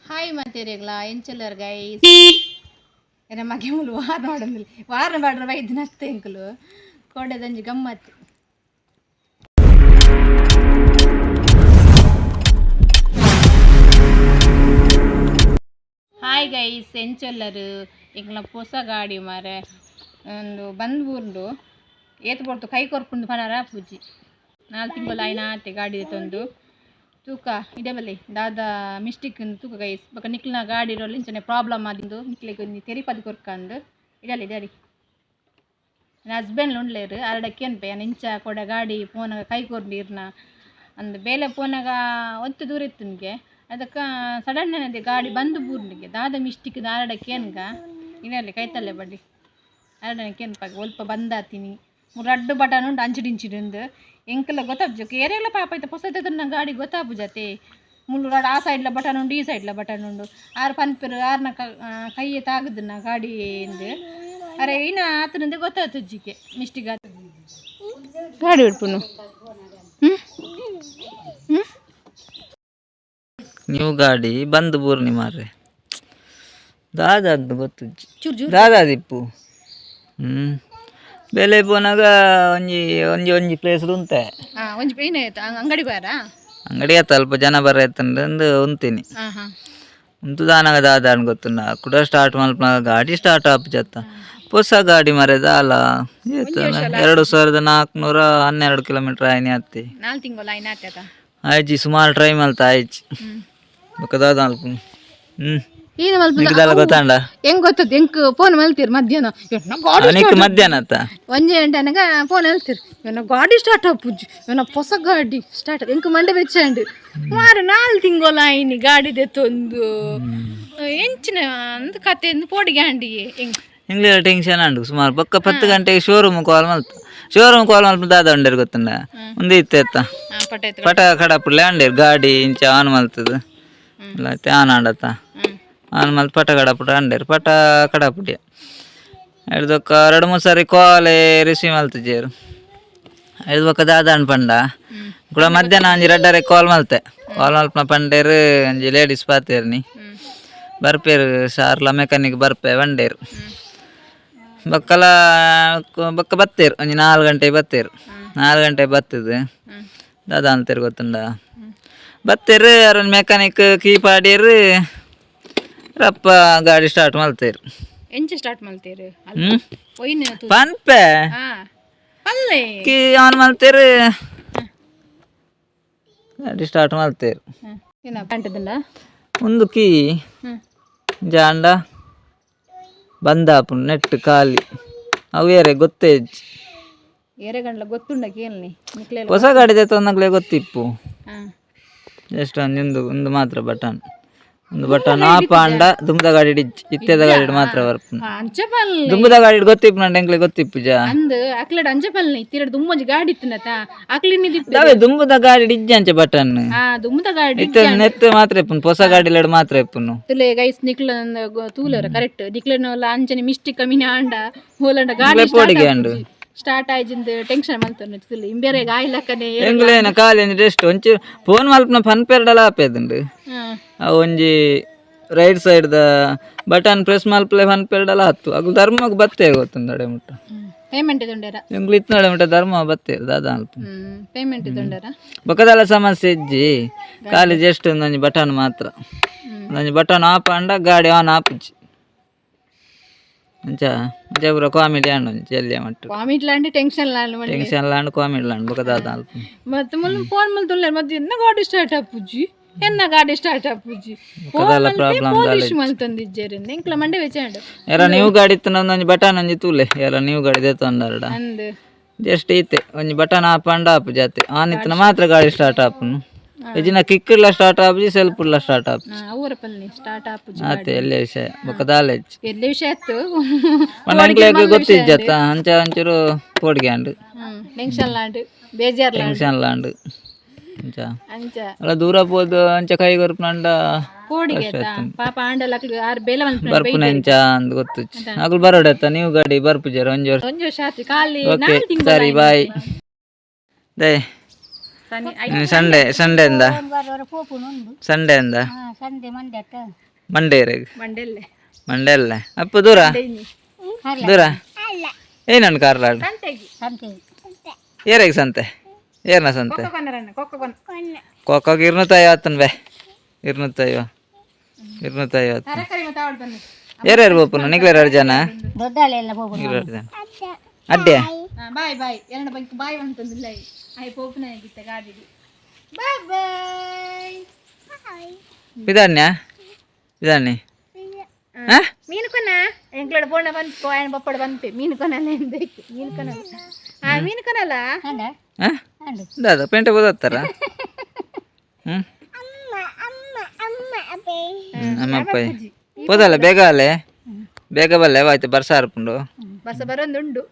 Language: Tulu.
Hi ಮಾತೇರಿಗ್ಲಾ ಎಂಚಲ್ಲರ್ guys. ಎನ್ನ ಮಗೆ ಮುಲು ವಾರ ಮಾಡೋದಿಲ್ಲ, ವಾರ ಮಾಡ್ರ ಬೈದು ನತ್ತೆ ಎಂಕುಲು ಕೋಡೆದಂಜಿ ಗಮ್ಮತ್ತು. Hi guys, ಎಂಚೊಲ್ಲರು? ಎಂಕ್ಲ ಪೊಸ ಗಾಡಿ ಮಾರೆ, ಒಂದು ಬಂದ್ ಬೂರ್ಂಡು. ಏತ್ ಪೊರ್ತು ಕೈ ಕೊರ್ಪುಂಡು ಪನರ ಪೂಜಿ. 4 ತಿಂಗಳು ಆಯ್ನ ಆತೆ ಗಾಡಿ ತಂದು. ತೂಕ ಇದೆ ಬಲ್ಲಿ ದಾದ ಮಿಸ್ಟೇಕ್ ತೂಕ ಗೈಸ್. ಬೊಕ ನಿಕ್ಲ್ನ ಗಾಡಿ ರೋಲ್ ಇಂಚನೆ ಪ್ರಾಬ್ಲಮ್ ಆದಿಂದು ನಿಕ್ಲೆಗ್ ಒಂಜಿ ತೆರಿಪದ್ ಕೊರ್ಕಂದು. ಇಡಲಿ ಇಡಲಿ, ನನ್ನ ಹಸ್ಬೆಂಡ್ ಉಂಡ್ಲೇರು ಅರಡ ಕೇನ್ಪೆ ಯಾನ್ ಇಂಚ ಕೊಡ ಗಾಡಿ ಪೋನಾಗ ಕೈ ಕೊರ್ಂಡು ಇರ್ನ ಅಂದ್. ಬೇಲೆ ಪೋನಾಗ ಒಂತೆ ದೂರ ಇತ್ತುನ್ಗೆ, ಅದಕ್ಕೆ ಸಡನ್ ಅದೇ ಗಾಡಿ ಬಂದು ಬೂರ್ನಿಗೆ. ದಾದ ಮಿಸ್ಟೇಕ್ ದಾರಡ ಕೇನ್ಗ. ಇಡಲಿ ಕೈತಲ್ಲೇ ಬಡ್ಡಿ ಅರಡನೆ ಕೇನ್ಪಾಗ ಒಲ್ಪ ಬಂದಾತೀನಿ. ರಡ್ಡು ಬಟನ್ ಉಂಡು ಅಂಚಿಡಿಂಚಿಡು ಇಂದು ಎಂಕಲ ಗೊತ್ತಾಪುಜ. ಏರೆಲ್ಲ ಪಾಪ ಐತೆ ಪೊಸತ ಗಾಡಿ ಗೊತ್ತಾಪುಜತೆ. ಮುಳ್ಳು ಆ ಸೈಡ್ಲ ಬಟನ್ ಉಂಡು, ಈ ಸೈಡ್ಲ ಬಟನ್ ಉಂಡು. ಆರು ಪನ್ಪೆರು ಆರ್ನ ಕೈಯೆ ತಾಗುದನ್ನ ಗಾಡಿ ಇಂದು. ಅರೆ ಇನ್ನ ಆತನಿಂದ ಗೊತ್ತಾಯ್ತು ಮಿಸ್ಟೇಕ್ ಆತ ಗಾಡಿ ಉಡ್ಪುನು. ಹ್ಞೂ ಹ್ಞೂ. ನೀವು ಗಾಡಿ ಬಂದ್ ಬೂರ್ನಿ ಮಾರ್ರೆ, ದಾದಾದ್ದು ಗೊತ್ತುಜ್ಜಿ. ಚೂರು ಚೂರು. ದಾದಾದಿಪ್ಪು. ಬೆಲೆ ಪೋನಾಗ ಒಂಜಿ ಒಂಜಿ ಒಂಜಿ ಪ್ಲೇಸ್ ಉಂತೆ. ಹಾಂ, ಒಂಜಿ ಏನಾಯ್ತು? ಅಂಗಡಿ ಬಾರ. ಅಂಗಡಿ ಅಲ್ಪ ಜನ ಬರ ಎತ್ತಂದು ಉಂತೀನಿ. ಹಾಂ ಹಾಂ. ಉಂತು ದಾನಾಗ ದಾದಾನ್ ಗೊತ್ತುಂಡ ಕುಡ ಸ್ಟಾರ್ಟ್ ಮಲ್ಪನಾಗ ಗಾಡಿ ಸ್ಟಾರ್ಟ್ ಆಪುಜತ್ತ. ಹೊಸ ಗಾಡಿ ಮರೆ, ದಾಲ 2412 ಕಿಲೋಮೀಟರ್ ಆಯ್ನಿ ಅತ್ತಿ. 4 ತಿಂಗಳು ಆಯ್ನ ಆತದ. ಆಯ್ಜಿ, ಸುಮಾರು ಟ್ರೈ ಮಲ್ತ ಆಯ್ಜಿ. ಬೊಕ್ಕ ದಾದ ಮಲ್ಪುನು? ಏನು ಮಲ್ಪ? ನಿಕ್ ದಾಲ ಗೊತ್ತಾಂಡ? ಹೆಂಗ್ ಗೊತ್ತದ? ಎಂಕ್ ಫೋನ್ ಮಲ್ತೀರ್ ಮಧ್ಯಾಹ್ನ, ಎನ್ನ ಗಾಡಿ ನಿಕ್ ಮಧ್ಯಾಹ್ನ ಅತ್ತ? ಒಂಜಿ ಗಂಟೆ ಅನಗ ಫೋನ್ ಹೇಳ್ತೀರಿ, ಎನ್ನ ಗಾಡಿ ಸ್ಟಾರ್ಟ್ ಆಪುಜಿ, ಎನ್ನ ಹೊಸ ಗಾಡಿ ಸ್ಟಾರ್ಟ್. ಎಂಕ್ ಮಂಡೆ ಬೆಚ್ಚಾಂಡ್ ಮಾರ. 4 ತಿಂಗಳು ಆಯ್ನಿ ಗಾಡಿ ದೆತ್ತೊಂದು, ಎಂಚಿನ ಅಂದ್ ಕತೆ ಅಂದ್ ಪೋಡಿಗೆ ಆಂಡಿಗೆ ಎಂಕ್. ಇಂಗ್ಲೀಷ್ ಟೆನ್ಷನ್ ಅಂಡು ಸುಮಾರು. ಬೊಕ್ಕ 10 ಗಂಟೆಗೆ ಶೋರೂಮ್ ಕಾಲ್ ಮಲ್ತ. ಶೋರೂಮ್ ಕಾಲ್ ಮಲ್ಪ ದಾದ ಉಂಡೇರು ಗೊತ್ತುಂಡ? ಒಂದು ಇತ್ತೆ ಎತ್ತ. ಪಟಾಯ್ತು. ಪಟ ಕಡಪುಡ್ಲೆ ಅಂಡೇರು. ಗಾಡಿ ಇಂಚ ಆನ್ ಮಲ್ತದು ಇಲ್ಲ, ಆನ್ ಆಂಡತ್ತ. ಆನ್ ಮಲ್ತ್ ಪಟ ಕಡಪುಡ ಅಂಡೇರು. ಪಟ ಕಡಪುಡಿಯ ಹಿಡ್ದೊಕ್ಕ ಎರಡು ಮೂರು ಸಾರಿ ಕಾಲ್ ರಿಸೀವ್ ಮಲ್ತಿಜೇರು. ಹಿಡ್ದು ಬೊಕ್ಕ ದಾದ ಪಂಡ ಕೂಡ ಮಧ್ಯಾಹ್ನ ಒಂಜಿ ರಡ್ಡರೆ ಕಾಲ್ ಮಲ್ತೆ. ಕಾಲ್ ಮಲ್ಪನ ಪಂಡೇರು, ಒಂಜಿ ಲೇಡೀಸ್ ಪಾತೇರ್ನಿ ಬರ್ಪೇರು ಸಾರ್ಲ ಮೆಕ್ಯಾನಿಕ್ ಬರ್ಪೆ ಬಂಡೇರು. ಬೊಕ್ಕಲ ಬೊಕ್ಕ ಬತ್ತೇರು, ಒಂಜಿ 4 ಗಂಟೆ ಬತ್ತೇರು. 4 ಗಂಟೆ ಬತ್ತದು ದಾದ ಅಂತೀರು ಗೊತ್ತುಂಡ? ಬತ್ತೇರು ಅರೊಂದು ಮೆಕ್ಯಾನಿಕ್ ಕೀ ಪಾಡೇರು, ರಪ್ಪ ಗಾಡಿ ಸ್ಟಾರ್ಟ್ ಮಲ್ತೇರು. ಎಂಚ ಸ್ಟಾರ್ಟ್ ಮಲ್ತೇರು? ಒಯ್ನ? ಪನ್ಪೆ. ಹಾ, ಪಲ್ಲೆ. ಕೀ ಆನ್ ಮಲ್ತೇರು, ಗಾಡಿ ಸ್ಟಾರ್ಟ್ ಮಲ್ತೇರು. ಏನ ಪ್ಯಾಂಟದಿಂದ? ಒಂದು ಕೀ ಜಾಂಡ ಬಂದಾಪುಂಡು ನೆಟ್ ಖಾಲಿ. ಅವು ಏರೆ ಗೊತ್ತೇ ಇಜ್ಜಿ. ಏರೆ ಗಂಡ್ಲ ಗೊತ್ತುಂಡ ಕೇಳ್ನಿ ನಿಕ್ಲೆಲ್ಲ. ಹೊಸ ಗಾಡಿ ತೊಂದಾಗಲೇ ಗೊತ್ತಿಪ್ಪು. ಜಸ್ಟ್ ಒಂದು ಒಂದು ಮಾತ್ರ ಬಟನ್, ಒಂದು ಬಟನ್ ಆಪ್ ಆಂಡ ದುಂಬದ ಗಾಡಿ ಇಜ್ಜಿ, ಇತ್ತೆದ ಗಾಡಿ ಮಾತ್ರ ಬರ್ಪುಂಡು. ಅಂಚ ಪಲ್ಲೆ. ದುಂಬದ ಗಾಡಿ ಗೊತ್ತಿಪ್ಪು ನಂಡ ಎಂಕ್ಲೆ ಗೊತ್ತಿಪ್ಪು ಜಾ. ಅಂದ್ ಅಕ್ಲಡ ಅಂಚ ಪಲ್ಲೆ ತಿರಡ್ ದುಮ್ಮೊಂಜಿ ಗಾಡಿ ಇತ್ತಿನತ ಅಕ್ಲಿನಿ. ದಾವೆ ದುಂಬದ ಗಾಡಿ ಇಜ್ಜಿ ಅಂಚೆ ಬಟನ್. ಹಾ, ದುಮ್ಮದ ಗಾಡಿ. ಇತ್ತೆ ನೆತ್ ಮಾತ್ರ ಇಪ್ಪುನು, ಹೊಸ ಗಾಡಿ ಮಾತ್ರ ಇಪ್ಪುನು. ತುಲೆ ಗೈಸ್, ನಿಕ್ಲ ತೂಲರ ಕರೆಕ್ಟ್ ನಿಕ್ಲನಲ್ಲ ಅಂಚನೆ ಮಿಸ್ಟೇಕ್ ಕಮ್ಮಿನ ಆಂಡ ಹೋಲಂಡ ಗಾಡಿ ಪೋಡಿಗೆ ಆಂಡ್. ಸ್ಟಾರ್ಟ್ ಆಯ್ಜಿಂದ ಟೆನ್ಷನ್ ಮಲ್ತೊಂದು ತುಲೆ ಇಂಬೇರೆ ಗಾಯ್ಲಕ್ಕನೆ. ಎಂಕ್ಲೇನ ಖಾಲಿ ಒಂಜಿ ಜಸ್ಟ್ ಒಂಚೂರು ಫೋನ್ ಮಲ್ಪನ ಫನ್ ಪೇರ್ಡಲ ಆಪೇದುಂಡು. ಅವು ಒಂಜಿ ರೈಟ್ ಸೈಡ್ ದ ಬಟನ್ ಪ್ರೆಸ್ ಮಲ್ಪಲೆ ಫನ್ ಪೇರ್ಡಲ ಹತ್ತು. ಅಗು ಧರ್ಮಗ್ ಬತ್ತೇ ಗೊತ್ತುಂಡು ಅಡೆ ಮುಟ್ಟ. ಪೇಮೆಂಟ್ ಇದೊಂಡೇರ? ಎಂಕ್ಲು ಇತ್ನಾಡೆ ಮುಟ್ಟ ಧರ್ಮ ಬತ್ತೇರು ದಾದ ಅಲ್ಪ. ಪೇಮೆಂಟ್ ಇದೊಂಡೇರ? ಬೊಕದಲ್ಲ ಸಮಸ್ಯೆ ಇಜ್ಜಿ, ಖಾಲಿ ಜಸ್ಟ್ ಒಂದೊಂಜಿ ಬಟನ್ ಮಾತ್ರ. ಒಂದೊಂಜಿ ಬಟನ್ ಆಫ್ ಆಂಡ ಗಾಡಿ ಆನ್ ಆಪುಜಿ. ಅಂಚ ಅಂಚ ಪೂರ ಕಾಮಿಡಿ ಆಂಡ್ ಒಂಜಿ ಎಲ್ಯ ಮಟ್ಟ. Vomit ಲಾಂಡಿ, tension ಲಾಂಡ್. Tension ಲಾಂಡ್, comedy ಲಾಂಡ್. ಬೊಕ ದಾದ ಅಲ್ಪ. ಮತ್ತೆ ಮುಲ್ ಫೋನ್ ಮಲ್ತೊಂಡ್ಲೇರ್ ಮತ್ತೆ, ಎನ್ನ ಗಾಡಿ ಸ್ಟಾರ್ಟ್ ಆಪುಜಿ, ಎನ್ನ ಗಾಡಿ ಸ್ಟಾರ್ಟ್ ಆಪುಜಿ. ಬೊಕದಲ್ಲ ಪ್ರಾಬ್ಲಮ್. ಪೊಲೀಸ್ ಮಲ್ತೊಂದಿಜ್ಜೇರಿಂದ ಎಂಕ್ಲ ಮಂಡೆ ಬೆಚ್ಚಾಂಡ್. ಎರ ನೀವು ಗಾಡಿ ಇತ್ತು ಒಂದೊಂಜಿ ಬಟನ್ ಒಂಜಿ ತೂಲೆ. ಎರ ನೀವು ಗಾಡಿ ದೇತೊಂಡಾರಡ. ಅಂದ್. ಜಸ್ಟ್ ಈತೆ ಒಂಜಿ ಬಟನ್ ಆಪ್ ಆಂಡ ಆಪುಜಿ ಅತ್ತೆ. ಆನ್ ಇತ್ತಿನ ಮಾತ್ರ ಗಾಡಿ ಸ್ಟಾರ್ಟ್ ಆಪುನು. ಇಜಿನ ಕಿಕ್ ಸ್ಟಾರ್ಟ್ ಆಪುಜಿ, ಸೆಲ್ಫ್ ಸ್ಟಾರ್ಟ್ ಆಪುಜಿ. ಅವರ ಪಲ್ನಿ ಸ್ಟಾರ್ಟ್ ಆಪುಜಿ. ಆತೆ ಎಲ್ಲೇ ವಿಷಯ, ಬೊಕ ದಾಲ ಇಜ್ಜಿ. ಎಲ್ಲಿ ವಿಷಯ ಆಯ್ತು? ಪಂಡ ಎಂಕ್ಲೆಗ್ ಗೊತ್ತಿಜ್ಜತ್ತ, ಅಂಚ ಒಂಚೂರು ಪೋಡಿಗೆ ಆಂಡ್. ಟೆನ್ಷನ್ ಲಾಂಡ್, ಬೇಜಾರ್ ಲಾಂಡ್. ಟೆನ್ಷನ್ ಲಾಂಡ್ ಅಂಚ. ಅಂಚ. ಅಲ್ಲ, ದೂರ ಪೋದು ಅಂಚ ಕೈ ಕೊರ್ಪುನಂಡ. ಕೋಡಿಗೆ ಪಾಪ ಆಂಡಲ ಅಕ್ಲು ಆರ್ ಬೇಲೆ ಮಲ್ಪುನ. ಬರ್ಪುನ ಎಂಚ ಅಂದ್ ಗೊತ್ತುಜ್ಜಿ. ಅಕುಲು ಬರೋಡತ್ತ, ನೀವು ಗಾಡಿ ಬರ್ಪುಜಾರ ಒಂಜಿ ವರ್ಷ. ಒಂಜಿ ವರ್ಷ ಆತು ಖಾಲಿ. ಓಕೆ. 4 ತಿಂಗಳು. ಸರಿ, boy. They. Sunny. Sunday, Sunday ಎಂದ? ಪೋಪುನು ಉಂಡು. ಸಂಡೆ ಎಂದ? ಸಂಡೆ ಮಂಡೆ ಅತ್ತ? ಮಂಡೇರೆಗ್. ಮಂಡೆಲ್ಲೆ. ಮಂಡೆ ಅಲ್ಲ ಅಪ್ಪ, ದೂರ ದೂರ. ಏನನ್ನು ಕಾರ್ಲಾಡ್? ಸಂತೆಗಿ. ಸಂತೆ. ಏರೆಗ್ ಸಂತೆ? ಏರ್ನ ಸಂತೆ? ಕೊಕ್ಕೊನರನ್ನ ಕೊಕ್ಕೊನ. ಕೊಕ್ಕಾಗ 250 ಬೇ, 250, 250. ತರಕಾರಿ ಮತ್ತೆ ಅವಳು ಬನ್ನಿ. ಏರ್ಯಾರು ಬೋಪುನು? ನಿಗ್ಲೇರ್ ಎರಡು ಜನ? ದೊಡ್ಡಾಳೆ ಎಲ್ಲ ಪೋಪುನು. ನಿಗ್ಲೇರ್ ಎರಡು ಜನ ಅಡ್ಡಿಯಾ? Bye bye. ಎರಡು ಬಂಕ್ ಬಾಯ್ ಅಂತಂದಿಲ್ಲ. ಆಯ್ ಪೋಪುನ ಆಗಿತ್ತ ಗಾಡಿಗೆ. Bye bye. ವಿಧಾನ್ಯ ವಿಧಾನಿ ಹಾ. ಮೀನು ಕೊನ ಎಂಕ್ಲೋಡ ಬೋಣ ಬಂತು, ಆಯನ ಬಪ್ಪಡ ಬಂತೆ. ಮೀನು ಕೊನಲ್ಲ ಎಂದಕ್ಕೆ? ಮೀನು ಕೊನಲ್ಲ, ಆ ಮೀನು ಕೊನಲ್ಲ. ಅಂಡ. ಹಾ. ಅಂಡು. ದಾದ ಪೇಂಟೆ ಬೋದಾತ್ತಾರ. ಹ್ಞೂ, ಅಮ್ಮ ಅಪ್ಪ ಪೋದಲ್ಲ. ಬೇಗ ಅಲ್ಲೇ, ಬೇಗ ಬಲ್ಲೆ. ಆಯ್ತು, ಬರ್ಸ ಆರ್ಪುಂಡು. ಬಸ ಬರೋದುಂಡು.